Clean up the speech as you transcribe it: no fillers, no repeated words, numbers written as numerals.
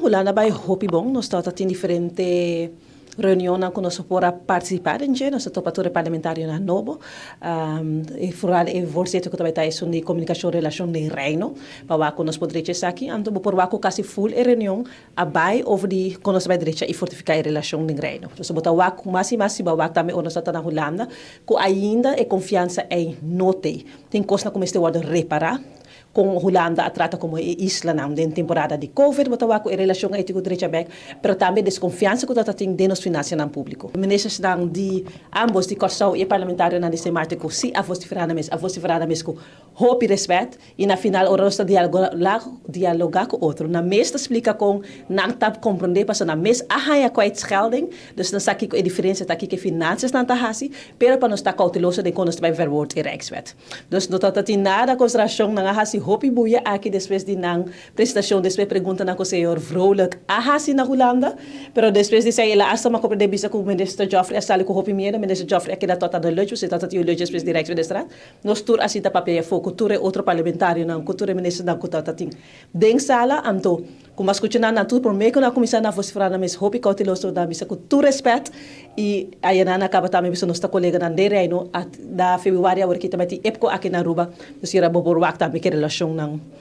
Hulanda a bai hopi bon. Nos tabata tin diferente reunionnan ku nos por a partisipá den dje. Nos a topa tur e parlamentarionan nobo, i foral e voorzitter ku tabata esun di komunikashon relashon den Reino, pa wak ku nos por drecha esaki. Anto bo por wak ku kasi ful e reunion a bai over di kon nos ta bai drecha i fortifiká e relashon den Reino. Entonces bo ta wak ku mas i mas si bo a wak tambe ora nos tabata na Hulanda ku ainda e konfiansa ei no t'ei. Tin kosnan ku mester wòrdu repará. Kon Hulanda a trata komo e islanan den temporada di covid, bo ta wak ku e relashon ei tin ku drecha bèk, pero tambe deskonfiansa ku ta ta tin den nos finansianan públiko. Ministersnan di ambos, di Kòrsou i e parlamentarionan di Sint Maarten ku si a vosiferá nan mes, a vosiferá nan mes ku hopi rèspèt i na final ora nos ta dialogá ku otro, nan mes ta splika kon nan ta komprondé pasobra nan mes a haña kwijtschelding, dus nan sa kiko e diferensia ta, kiko e finansiasnan ta hasi, pero pa nos ta kouteloso den kon nos ta bai verwoord e Rijkswet. Dus no tabata tin nada konsiderashon, nan a hasi hopi buya aki despues di nan presentashon, despues preguntanan ku señor Vrolijk a hasi na Hulanda. Pero despues di esei el a asta makomprendé bisa ku minister Geoffrey a sali ku hopi miedu, minister Geoffrey a keda tot aan de luch, pasobra e tabata tin un luch despues di Rijksministerraad. Nos tur a sinta papia afó ku tur e otro parlamentarionan, ku tur e ministernan ku tabata tin den sala. Anto ku mas skucha nan, nan tur promé ku nan a kuminsá nan vosifrá nan mes hopi kouteloso, nan a bisa ku tur rèspèt i aya nan a kaba tambe bisa nos ta koleganan den Reino. A na febrüari awor ki ta bai tin EPCO aki na Aruba, dus yera bo por wak tambe ki relashonnan.